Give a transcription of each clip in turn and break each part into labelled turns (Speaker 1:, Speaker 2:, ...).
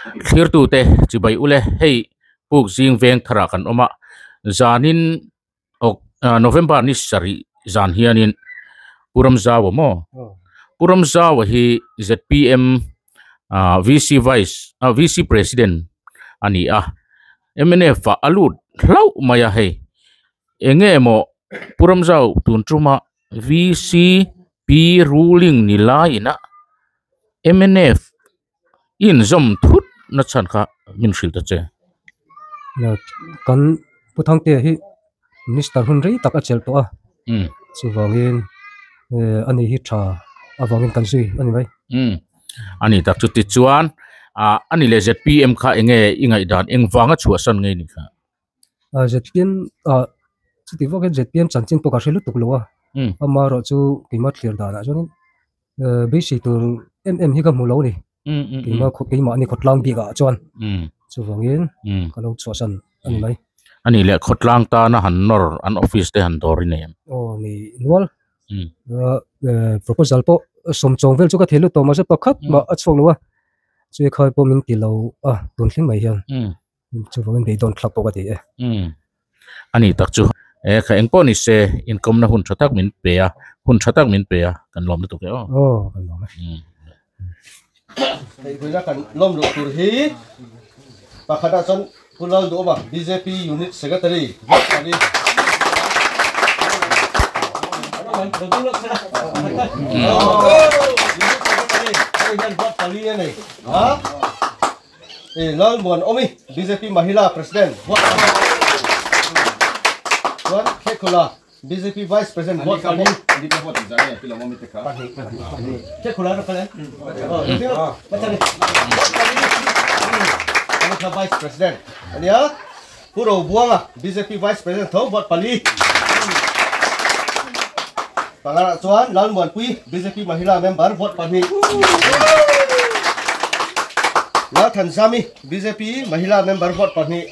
Speaker 1: Thlirtute chibai ule hei puk zing veng tharah kan awm a zanin ok November ni sarih zan hianin Pu Ramzau a maw Pu Ramzau a hi zpm ah VC vice ah VC president a ni a mnf ah a lut hlauh mai a hei eng nge maw Pu Ramzau tun tuma VCP ruling ni laiin a mnf inzawm thut na chhan kha min hrilh ta che.
Speaker 2: Kan Pu Thangtea hi Minister hun rei tak a chelh tawh a, chuvangin ani hi tha avangin kan zui a ni mai.
Speaker 1: Ani tak chu tichuan ani leh zpm kha enge i ngaihdan engvanga chhuahsan ngei ni kha?
Speaker 2: Zpm chuti vak hian zpm chanchin pawh ka hre lutuk lo a, amaherawh chu keimah thlir danah chuanin beisei tur em em hi ka hmu lo a ni, keimah keimahni khawtlang bikah chuan chuvangin ka lo chhuahsan a ni mai.
Speaker 1: A nih leh khawtlang tana han nawr an office te han dawr i nei em?
Speaker 2: Aw ni nual proposal pawh sawmchawng vel chu ka thei lut tawh mahse pakhat mah a chhuak lo a, chu khai pawh min ti lo a tun thleng mai hian. Chuvangin beidawn thlak pawh ka ti e.
Speaker 1: Umm. A ni tak chu. E kha eng pawh ni se inkawmna hun tha tak min pe a, hun tha tak min pe a, kan lawm lutuk e aw.
Speaker 2: Aw, kan lawm e.
Speaker 1: Umm.
Speaker 3: Hei vawiina kan lawm luh tur hi pakhatah chuan Pu Lalduhawma bjp Unit Secretary Vote Pali. Unit Secretary hei hian vote pali a nei a. Lalmuan Awmi, bjp Mahila President, vote pali. Chuan Khekhula, bjp Vice President, vote pali. Khekhula ro kal em? Vote pali. Vice President ania. Pu Robuanga, bjp Vice President tho, vote pali. Pangarah chuan Lalmuanpui, bjp Mahila member, vote pahnih. Lalthanzami, bjp Mahila member, vote pahnih.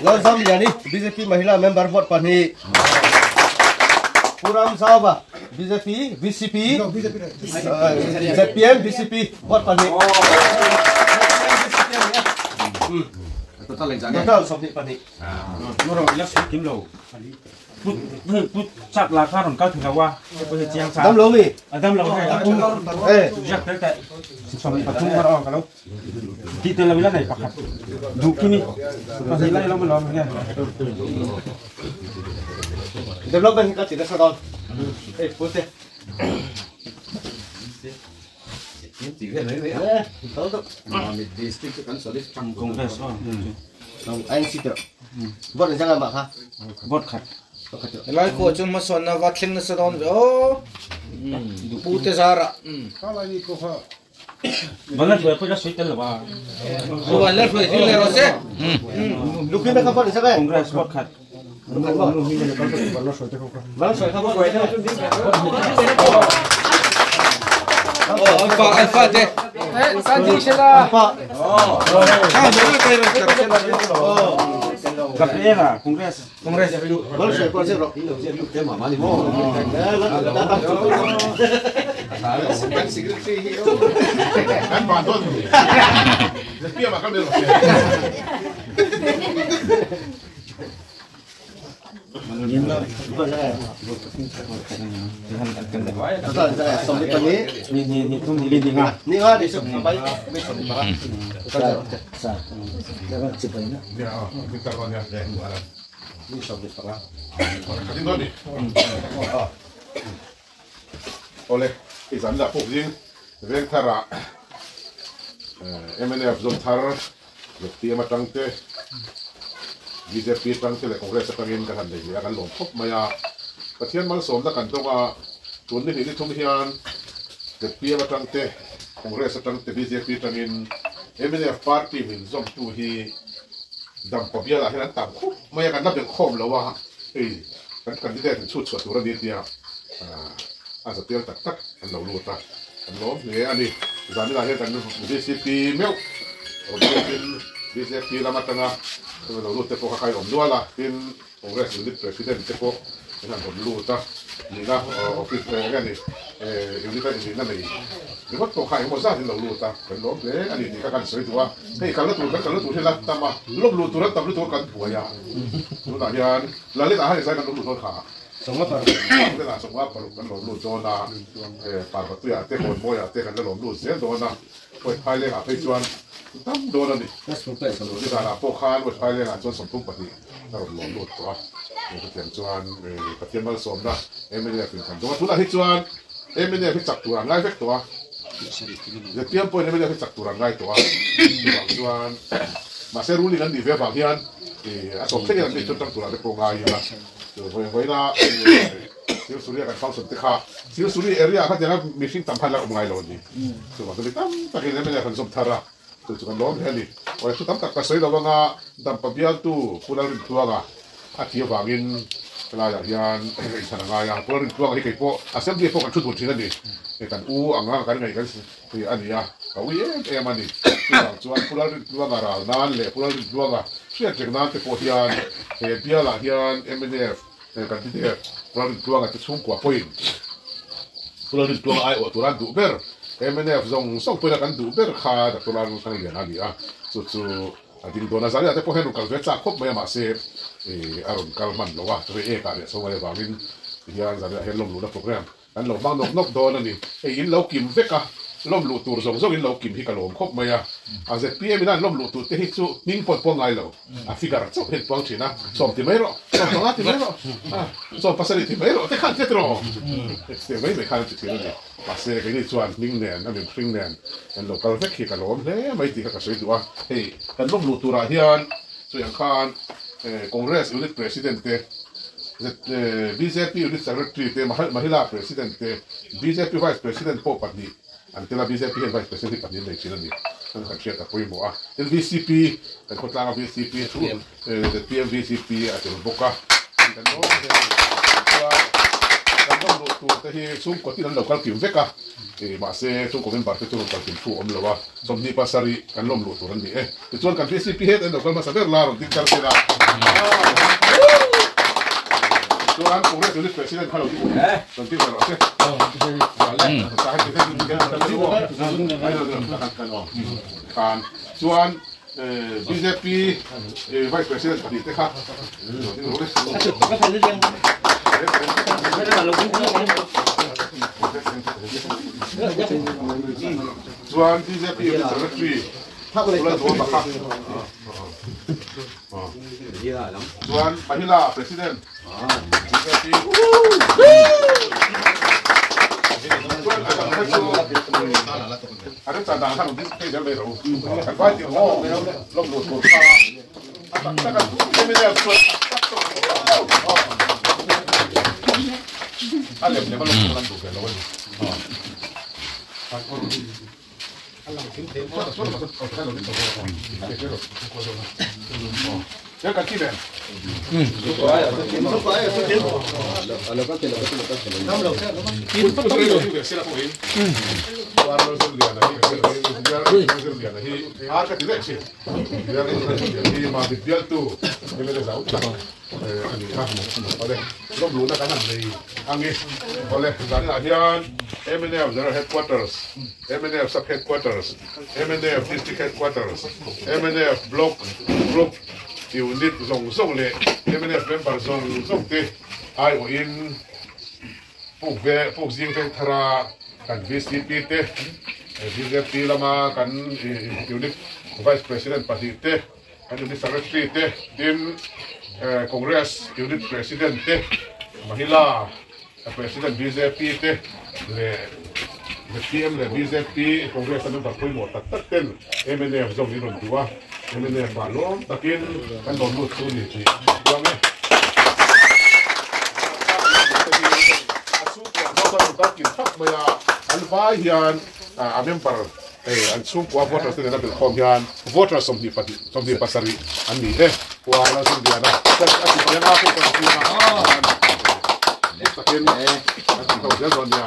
Speaker 3: Lalzamliani, bjp Mahila member, vote pahnih. Pu Ramzauva, bjp VCP, zpm VCP, vote pahnih. Total 22. Dam lo mi? Development hi ka ti nasa dawn. Hei pute.
Speaker 4: Helai khua chu hmasawnna va thleng nasa dawn ve aw pu te zara
Speaker 5: Awle, hei zan lah puk zing veng tharah mnf zawm thar zpm atang te bjp atang te leh Congress atangin kan han nei leh a, kan lawm khawp mai a. Pathian malsawmna kan dawng a, tun ni hnih ni thum hian zpm atang te, Congress atang te, bjp atangin mnf party min zawmtu hi Dampa bialah hian an tam khawp mai a, kan la belhkhawm lo a, hei kan candidate in chhut chhuah tur a ni tia a za tel tak tak an lo lut a, kan lawm hle a ni. Zaninah hian kan vcp meuh rawn biakin bjp lam atanga lo lut te pawh kha kha i awm nual a, tin Congress unit president te pawh an han rawn lut a. nihna office enge ni unit a nihna nei ringawt pawh kha engemaw zat in lo lut a kan lawm hle a ni tih kha kan sawi duh a hei kalna tur kan kalna tur hi la tam a lawm luh tur an tam lutuk a kan buai a tunah hian Lalit ah hian zai kan lawm luh dawn kha Lalit ah sawmnga paruk kan lawm lut dawn a Parvatuiah te Hawnmawiah te kan la lawm lut zel dawn a West Phailengah phei chuan tam dawn a ni. Nizanah pawh khan West Phailengah chuan 32 a rawn lawm lut tawh a. Chutiang chuan Pathian malsawmna mnf in kan dawng a. Tunah hi chuan mnf hi chak tur an ngai vek tawh a. ZPM pawhin mnf hi chak tur an ngai tawh a. Chuvang chuan mahse ruling an nih ve avang hian a tawp thlengin an nih chuan tang turah te pawh ngai ila. Vawiina Silsuri a kan function te kha Silsuri area kha tianga mihring tam khan la awm ngai lo a ni. Chuvang chu mi tam takin mnf an zawm thar a, chu chu kan lawm hle a ni. Awle thu tam tak ka sawi lo anga Dampa bialtu Pu Lalrintluanga a thi avangin helaiah hian inchhan a ngai a. Pu Lalrintluanga hi kei pawh assembly pawh kan thu dun thin a ni. Kan u anga kan ngaih kan a ni a, ka ui em em a ni. Chuvang chuan Pu Lalrintluanga ral nan leh Pu Lalrintluanga hriat reng nan te pawh hian he bialah hian mnf Kan ti der, Pu Lalrintluanga te chhungkua pawhin Pu Lalrintluanga aiawh tura an duh ber, mnf zawng zawng pawhin a kan duh ber kha Doctor Lalrintluanga a ni a, chu chu a ding dawn a. Zariah te pawh hian rawn kal ve chak khawp mai a, mahse a rawn kal hman lo a, rei ekah leh chhung a leh vangin tihian Zariah hian lawmluhna programme Kan lo hmang nawk nawk dawn a ni. Hei in lo kim vek a, lawm luh tur zawng zawng in lo kim hi ka lawm khawp mai a. A ZPM in a an lawm luh tur te hi chu hming pawh an puang ngai lo. A figure chauh hi an puang thin a, sawm ti mai rawh, sawm panga ti mai rawh, 17 ti mai rawh te khan hriat rawh. Hetiang mai mai khan an ti thin a ni. Mahse keini chuan hming nen, a mihring nen kan lo kal vek hi ka lawm hle mai tih kha ka sawi duh a. Hei kan lawm luh turah hian chutiang khan Congress Unit President te, Bjp Unit Secretary te, Mahila President te, bjp Vice President pawh pahnih an tel a, bjp hian Vice President hi pahnih an nei thin a ni. Kan kan hriat a pawimawh a. Tin vcp, kan khawtlanga vcp chu zpm vcp a tel bawk a. Kan lawm hle a ni. Chuan kan lawm luh tur te hi chhungkaw tin an lo kal kim vek a, mahse chhungkaw member te chu rawn kal kim thu a awm lo a. 27 kan lawm luh tur an ni e. Tichuan kan VCP het an lo kal hmasa ber la rawn ding tar tir a. Chuan Congress Unit President kha lo ding rawn ding ve rawh se. Khan chuan BJP Vice President pahnih te kha rawn ding rawh le. Chuan BJP Unit Secretary Pula Duama kha chuan Mahila President BJP chuan a dang kha chu a remchan dan khan thei zel mai ro kan vai tir maw lawm luh tur kha a tak tak a MNF chuan tak tak a lem lem a lawm tur an duh ve lo a ni. A ni a, awle lawm luhna kan han nei ang i, awle zaninah hian mnf General Headquarters, mnf Sub Headquarters, mnf District Headquarters, mnf Block, Group, Unit zawng zawng leh mnf member zawng zawng te aiawhin puk ve puk zing veng thara kan VCP te, BJP lama kan Unit Vice President pahnih te, Kan Unit Secretary te, tin Congress Unit President te, Mahila President bjp te leh zpm leh bjp Congress a member pawimawh tak tak ten mnf zawng in rawn duh a, mnf ah lawm takin kan rawn lut chu ni tih chuang e. A chhungkuah zawk chuan rawn kal kin thap mai a, an vai hian a member Hei an chhungkua voters te nena belhkhawm hian voter 22 27 an ni e. Kua Lalzungliana church a ti piang a, pawh kan piang a. Takin an ti ho zel dawn nia.